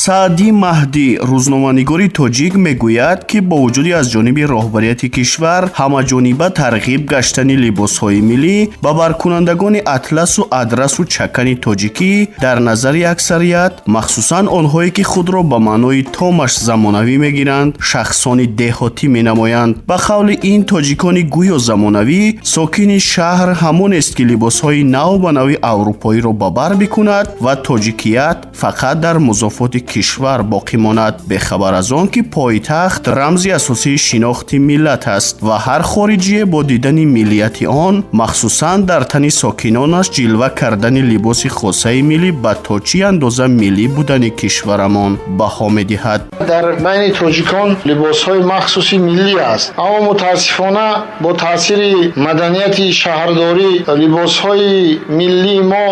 Саъдӣ Маҳдӣ, рӯзноманигори тоҷик, мегӯяд, ки бо вуҷуди аз ҷониби роҳбарияти кишвар ҳамаҷониба тарғиб гаштани либосҳои миллӣ ба баркунандагони атласу адрасу чакани тоҷикӣ, дар назари аксарият, махсусан онҳое, ки худро ба маънои томаш замонавӣ мегиранд, шахсони деҳотӣ менамоянд. Ба қавли ин тоҷикони гӯё замонавӣ, сокини шаҳр ҳамонест, ки либосҳои нав ба нави аврупоиро ба бар бикунад ва тоҷикият фақат дар музофоти кишвар боқӣ монад, бехабар аз он, ки пойтахт рамзи асосии шинохти миллат аст ва ҳар хориҷие бо дидани миллияти он, махсусан дар тани сокинонаш ҷилва кардани либоси хосаи миллӣ, ба то чӣ андоза миллӣ будани кишварамон баҳо медиҳад. Дар байни тоҷикон либосҳои махсуси миллӣ аст, аммо мутаассифона бо таъсири маданияти шаҳрдорӣ либосҳои миллии мо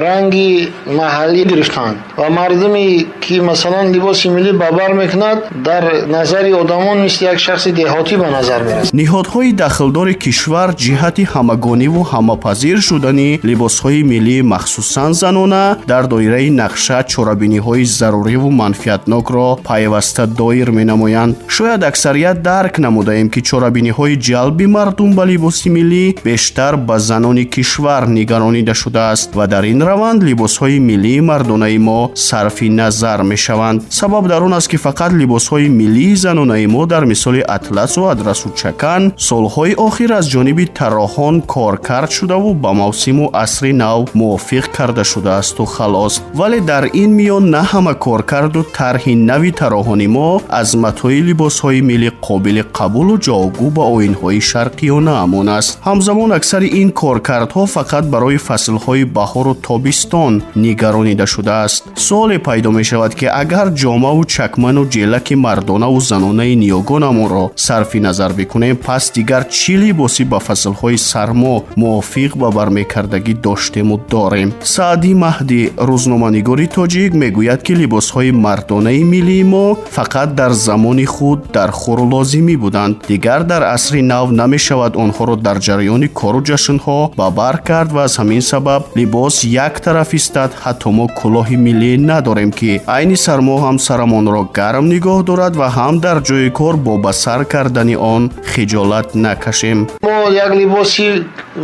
ранги маҳаллӣ гирифтанд ва мардуме, ки масалан либоси миллӣ ба бар мекунад, дар назари одамон мисли як шахси деҳотӣ ба назар мерасад. Ниҳодҳои дахлдори кишвар ҷиҳати ҳамагониву ҳамапазир шудани либосҳои миллӣ, махсусан занона, дар доираи нақша чорабиниҳои заруриву манфиатнокро пайваста доир менамоянд. Шояд аксарият дарк намудаем, ки чорабиниҳои ҷалби мардум ба либоси миллӣ бештар ба занони кишвар нигаронида шудааст ва дар ин раванд либосҳои миллии мардонаи мо сарфи назар мешаванд. Сабаб дар он аст, ки фақат либосҳои миллии занонаи мо, дар мисоли атласу адрасу чакан, солҳои охир аз ҷониби тарроҳон коркард шудаву ба мавсиму асри нав мувофиқ карда шудаасту халос. Вале дар ин миён на ҳама коркарду тарҳи нави тарроҳони мо аз матои либосҳои миллӣ қобили қабулу ҷавобгӯ ба оинҳои шарқиёнаамон аст. Ҳамзамон аксари ин коркардҳо фақат барои фаслҳои баҳору тобистон нигаронида шудааст. Суоле пайдо мешавад, ки агар ҷомаву чакману ҷелаки мардонаву занонаи ниёгонамонро сарфи назар бикунем, пас дигар чӣ либосӣ ба фаслҳои сармо мувофиқ ба бармекардагӣ доштему дорем? Саъдӣ Маҳдӣ, рӯзноманигори тоҷик, мегӯяд, ки либосҳои мардонаи миллии мо фақат дар замони худ дар хуру лозимӣ буданд. Дигар дар асри нав намешавад онҳоро дар ҷараёни кору ҷашнҳо ба бар кард ва аз ҳамин сабаб либос як тараф истад, ҳатто мо кӯлоҳи миллӣ надорем, ки айни сармо ҳам сарамонро гарм нигоҳ дорад ва ҳам дар ҷои кор бо ба сар кардани он хиҷолат накашем. Мо як либоси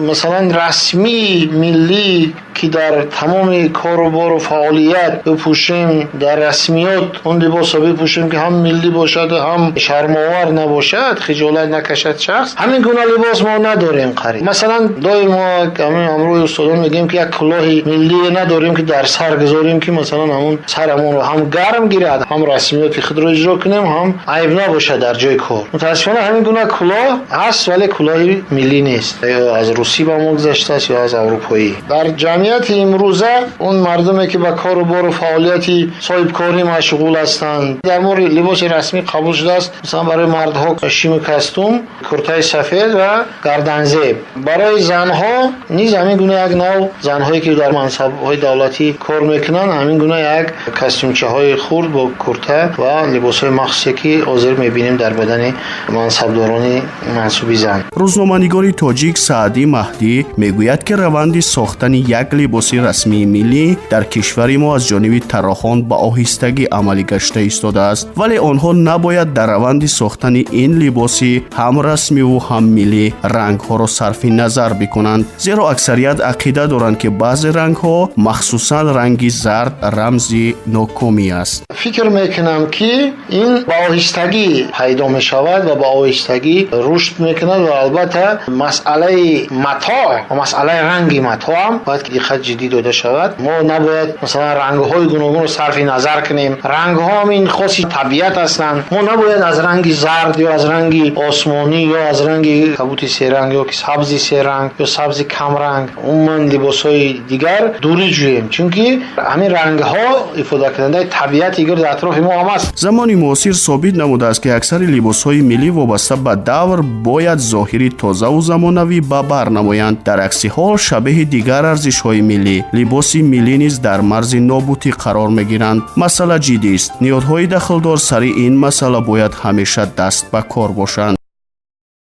масалан расмии миллӣ, ки дар тамоми кору бору фаъолият бипӯшем, дар расмиёт он либосро бипӯшем, ки ҳам миллӣ бошад, ҳам шармовар набошад, хиҷолат накашад шахс, ҳамин гуна либос мо надорем қариб. Масалан, доим мо ҳамин ҳамроҳи устодон мегӯем, ки як кӯлоҳи миллӣ надорем, ки дар сар гузорем, ки масалан ҳамун сарамонро ҳам гарм гирад, ҳам расмиёти худро иҷро кунем, ҳам айб набошад дар ҷои кор. Мутаассифона, ҳамин гуна кӯлоҳ ҳаст, вале кӯлоҳи миллӣ нест, ё аз русӣ ба мо гузаштааст, ё аз аврупоӣ. Дар ҷамъияти имрӯза он мардуме, ки ба кору бору фаъолияти соҳибкорӣ машғул ҳастанд, дар мори либоси расмӣ қабул шудааст, масалан, барои мардҳо шиму костюм, куртаи сафед ва гарданзеб. Барои занҳо низ ҳамин гуна як нав, занҳое, ки дар мансабҳои давлатӣ кор мекунанд, ҳамин гуна як костюмчаҳои хурд бо курта ва либосҳои махсусе, ки ҳозир мебинем дар бадани мансабдорони мансуби зан. Рӯзноманигори тоҷик Саъдӣ Маҳдӣ мегӯяд, ки раванди сохтани як либоси расмии миллӣ дар кишвари мо аз ҷониби тарроҳон ба оҳистагӣ амалӣ гашта истодааст, вале онҳо набояд дар раванди сохтани ин либоси ҳам расмиву ҳам миллӣ рангҳоро сарфи назар бикунанд, зеро аксарият ақида доранд, ки баъзе рангҳо, махсусан ранги зард, рамзи нокомӣ аст. Фикр мекунам, ки ин ба оҳистагӣ пайдо мешавад ва ба оҳистагӣ рушд мекунад ва албатта масъалаи матоъ ва масъалаи ранги матоъ ҳам бояд диққат ҷиддӣ дода шавад. Мо набояд масалан рангҳои гуногунро сарфи назар кунем. Рангҳо ҳам ин хоси табиат ҳастанд. Мо набояд аз ранги зард ё аз ранги осмонӣ ё аз ранги кабути серанг ё ки сабзи серанг ё сабзи камранг, умуман либосҳои дигар дурӣ ҷӯем, чунки ҳамин рангҳо ифодакунандаи табиати гирди атрофи мо ҳам аст. Замони муосир собит намудааст, ки аксари либосҳои миллӣ вобаста ба давр бояд зоҳири тозаву замонавӣ ба бар намоянд. Дар акси ҳол, шабеҳи дигар арзишҳои миллӣ, либоси миллӣ низ дар марзи нобудӣ қарор мегиранд. Масъала ҷиддист. Ниҳодҳои дахлдор сари ин масъала бояд ҳамеша даст ба кор бошанд.